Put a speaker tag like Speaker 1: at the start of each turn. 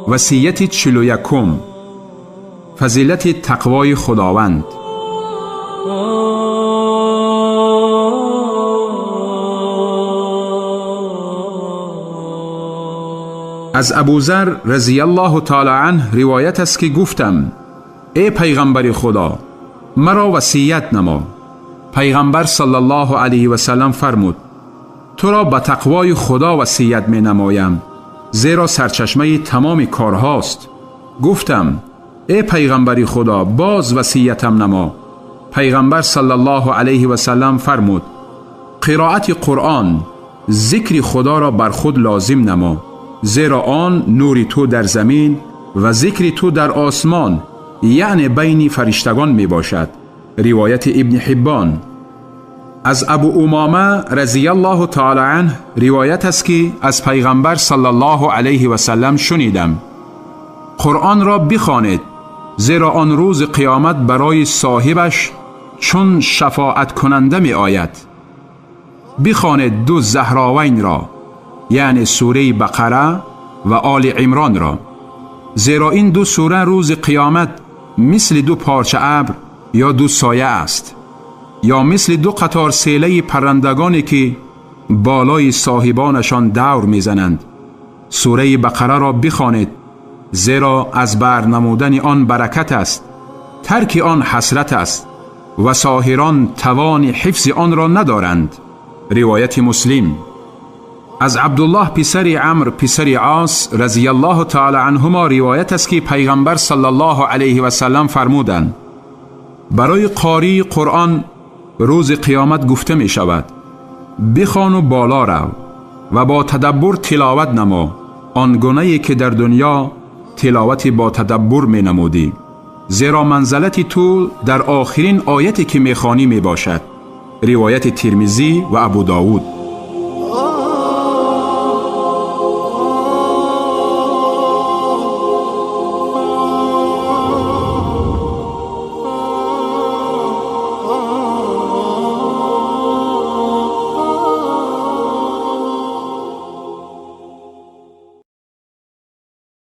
Speaker 1: Васияти 41. Фазилати тақвои Худованд. Аз Абузар разияллоҳу таъало анҳ ривоят аст, ки гуфтам: эй пайғамбари Худо, маро васият намо. Пайғамбар саллаллоҳу алайҳи васаллам фармуд: туро ба тақвои Худо васият менамоям, зеро сарчашмаи тамоми корҳост. Гуфтам: эй пайғамбари Худо, боз васиятам намо. Пайғамбар саллаллоҳу алайҳи васаллам фармуд: қироати Қуръон, зикри Худоро бар худ лозим намо, зеро он нури ту дар замин ва зикри ту дар осмон, яъне байни фариштагон мебошад. Ривояти Ибни Ҳиббон. Аз Абу Умома разияллоҳу таъало анҳ ривоят аст, ки аз пайғамбар саллаллоҳу алайҳи васаллам шунидам: Қуръонро бихонед, зеро он рӯзи қиёмат барои соҳибаш чун шафоаткунанда меояд. Бихонед ду Заҳровайнро, яъне сураи Бақара ва Оли Имронро, зеро ин ду сура рӯзи қиёмат мисли ду парча абр ё ду соя аст, ё мисли ду қатор селаи паррандагоне ки болои соҳибонашон давр мезананд. Сураи Бақараро бихонед, зеро аз бар намудани он баракат аст, тарки он ҳасрат аст ва соҳирон тавони ҳифзи онро надоранд. Ривояти Муслим. Аз Абдуллоҳ писари Амр писари Ос разияллоҳу таъало анҳумо ривоят аст, ки пайғамбар саллаллоҳу алайҳи васаллам фармуданд: барои қории Қуръон рӯзи қиёмат гуфта мешавад: бихону боло рав ва бо тадаббур тиловат намо, он гунае ки дар дунё тиловати бо тадаббур менамудӣ, зеро манзалати ту дар охирин ояте ки мехонӣ мебошад. Ривояти Тирмизӣ ва Абу Довуд.